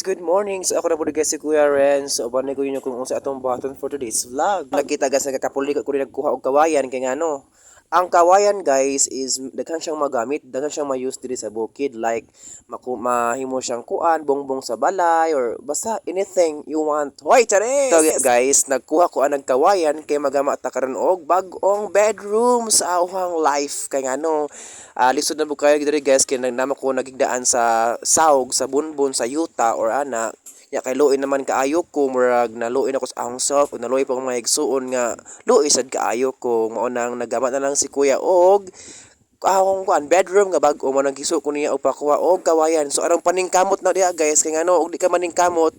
Good morning! So ako na po guys si Kuya Ren. So uban ko yun kung unsa atong button for today's vlog. Nakita guys, nagkakapulik ko rin, nagkuha og kawayan kay ngano. Ang kawayan, guys, is daghan siyang magamit, daghan siyang ma-use diri sa bukid, like mahimo siyang kuan, bongbong sa balay or basta anything you want. Hoy, charis! So guys, nagkuha ko ang kawayan kay magama ta karon og bag-ong bedroom sa awhang life kay ngano lisod na po kayo diri, guys, kay nagnama ko nagigdaan sa sawg, sa bunbon, sa yuta or ana ya, kay luoy naman kaayo ko, murag naluoy ako sa akong self o naluoy pa akong mga igsuon nga luoy sad kaayo ko. Mao nang nagama na lang si kuya og akong kuan, bedroom nga bag-o. Mo nang giso ko niya og pakuha og kawayan. So arang paningkamot na diha, guys, kay ngano og di ka maningkamot,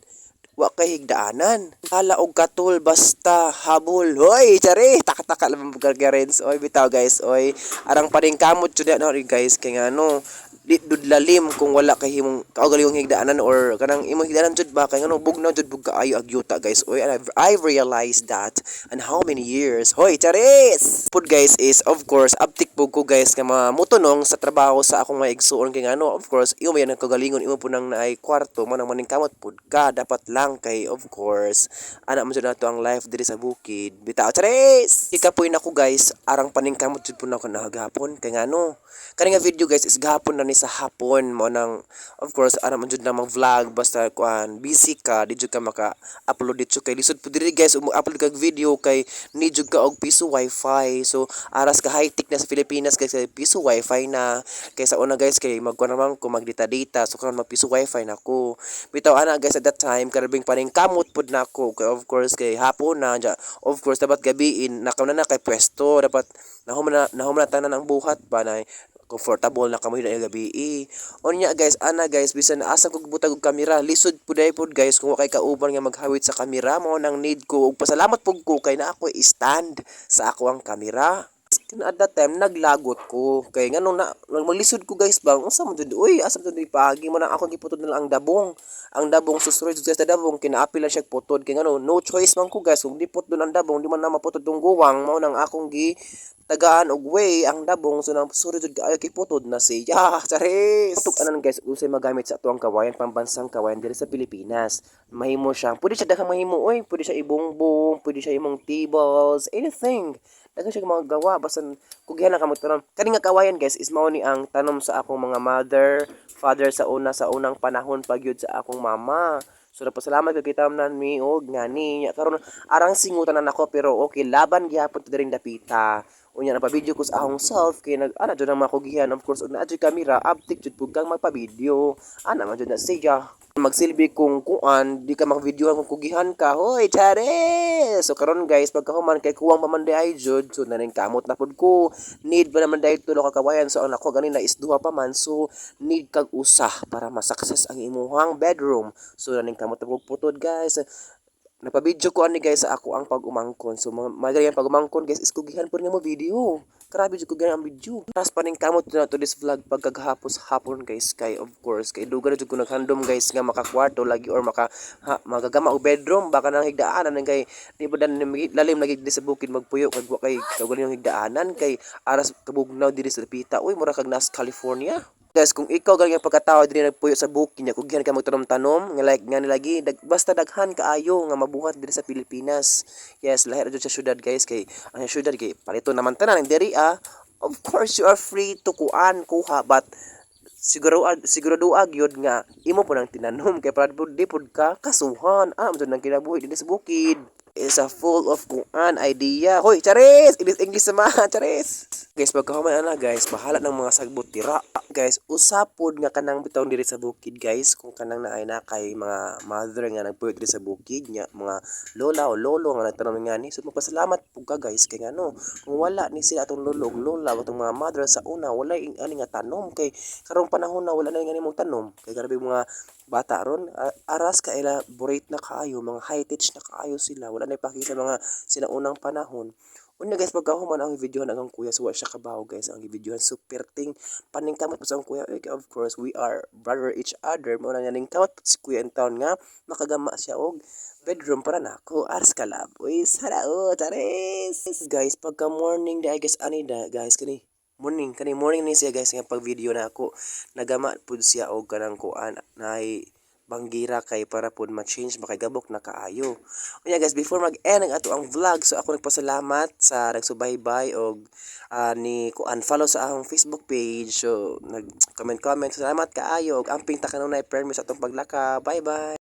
wa kay higdaanan. Hala og katul, basta habol. Hoy, chari, taka-taka lang gargarens. Oy, bitaw, guys, oy. Arang paningkamot jud na, guys, kay ngano di dud lalim kung wala kay himong kaugalingong higdaanan or kanang imong higdaanan jud ba, kay ngano bugnaw jud bug kaayo ag yuta, guys, oy. And I've realized that and how many years. Hoy, charis! Pud, guys, is of course abtik pud ko, guys, nga mamutunong sa trabaho sa akong mga igsuon kay ngano of course imo man ang kagalingon, imo pud nang naay kwarto mo nang maningkamot pud ka. Dapat lang kay of course ana man jud nato ang life diri sa bukid. Bitaw, charis! Ikapoy nako, guys, arang paningkamot jud pud nako nahagapon kay ngano kani nga video, guys, is gahapon na ni sa hapon. Mo nang of course ana man jud na mag-vlog, basta kuan, busy ka, di jud ka maka-upload dito kay lisod pud diri, guys, mo-upload kag video kay need jud ka og piso wifi. So aras ka high tech na sa Pilipinas, guys, kay piso wifi na. Kay sa una, guys, kay magkuan naman ko mag data data, so karon mag piso wifi na ko. Bitaw ana, guys, at that time karabing paningkamot pud nako kay of course kay hapon na dya. Of course dapat gabiin nakaw na kay pwesto, dapat nahuman na tanan ang buhat ba na comfortable na kamo hila gabi. Unya, guys, ana, guys, bisan asa ko butag og kamera, lisod pud ay pud, guys, kung wa kay kauban nga maghawit sa kamera. Mao nang need ko og pasalamat pud ko kay naa ko stand sa ako ang kamera. At that time naglagot ko kay nganong na maglisod ko, guys, bang unsa man jud uy, asa man jud paagi mo na ako giputod na lang ang dabong, ang dabong. Susunod, guys, sa dabong kinaapil lang siya putod kay ngano no choice man ko, guys. Kung di putod ang dabong, di man na maputod tong guwang. Mao nang akong gi tagaan og way ang dabong. So nang suri jud kaayo kay putod na siya. Charis! Tug-anan, guys, unsay magamit sa atuang kawayan, pambansang kawayan diri sa Pilipinas. Mahimo siya, pwede siya daghang mahimo oy, pwede siya ibongbong, pwede siya imong tables, anything, daghan siya mga gawa basta kugihan lang ka magtanom. Kani nga kawayan, guys, is mao ni ang tanom sa akong mga mother, father sa una, sa unang panahon pa gyud sa akong mama. So napasalamat kay kita man mi og ngani. Karon arang singutan na nako, pero okay, laban gihapon to diring dapita. Unya napa-video ko sa akong self kay nag ana jud ang mga kugihan. Of course, og naa jud kamera, abtik jud pud kang magpa-video. Ana man jud na siya. Magsilbi kung kuan, di ka mag-videohan kung kugihan ka. Hoy, charis! So karon, guys, pagkahuman kay kuwang pa man di ay jud, so naning kamot na pud ko. Need pa naman dahil tulo ka kawayan. So ang nako ganina is duha pa man. So need kag usa para ma-success ang imuhang bedroom. So naning kamot na pud putod, guys. Napa-video ko ani, guys, sa ako ang pag-umangkon. So mga ang pag-umangkon, guys, is kugihan pud nga mo video. Grabe jud kugihan ang video. Tas paningkamot na to this vlog pagkagahapos hapon, guys, kay of course kay duga na jud ko naghandom, guys, nga makakwarto lagi or maka ha, magagama og bedroom baka nang higdaanan kay di ba dan lalim lagi di sa bukid magpuyo kag wa kay kaugalingong higdaanan kay aras kabugnaw diri sa dapita. Uy, mura kag nas California. Guys, kung ikaw galing ang pagkatao diri nagpuyo sa bukid niya, kugihan ka magtanom-tanom, nga like nga nilagi, basta daghan kaayo nga mabuhat diri sa Pilipinas. Yes, lahi ra jud sa syudad, guys, kay ang syudad kay palito naman tanan diri ah. Of course, you are free to kuan, kuha, but siguro sigurado gyud nga imo po nang tinanom kay para pud di pud ka kasuhan. Ah, mo nang kinabuhi dinhi sa bukid is a full of kuan, idea. Hoy, charis! English English sama, charis! Guys, pagkahuman ana, guys, bahala ng mga sagbot tira. Guys, usapod nga kanang bitaw diri sa bukid, guys, kung kanang naay na kay mga mother nga nagpuyo diri sa bukid nya, mga lola o lolo nga nagtanom nga ni. So magpasalamat pud ka, guys, kay ngano kung wala ni sila atong lolo ug lola, atong mga mother sa una, wala ani nga tanom kay karong panahon na wala na nga nimong tanom kay grabe mga bata ron, aras ka elaborate na kaayo, mga high tech na kaayo sila, wala na ipaki sa mga sinaunang panahon. Unya, guys, pagkahuman ang videohan ang kuya, so wa siya kabaw, guys, ang videohan. So perting paningkamot po sa akong kuya. Eh, of course we are brother each other. Mao na ningkamot si kuya in town nga makagama siya og bedroom para nako. Aras kalab, uy, sara o, charis! Guys, pagka morning di guys, ani da, guys, kani morning, kani morning ni siya, guys, nga pag video na ako, nagama pud siya og kanang kuan, nay banggira kay para pud ma-change, makigabok na kaayo. Unya guys, before mag-end ang ato ang vlog, so ako nagpasalamat sa nagsubaybay og ni kuan follow sa akong Facebook page. So nag comment comment, salamat kaayo og amping ta kanunay permi sa atong paglakaw. Bye bye.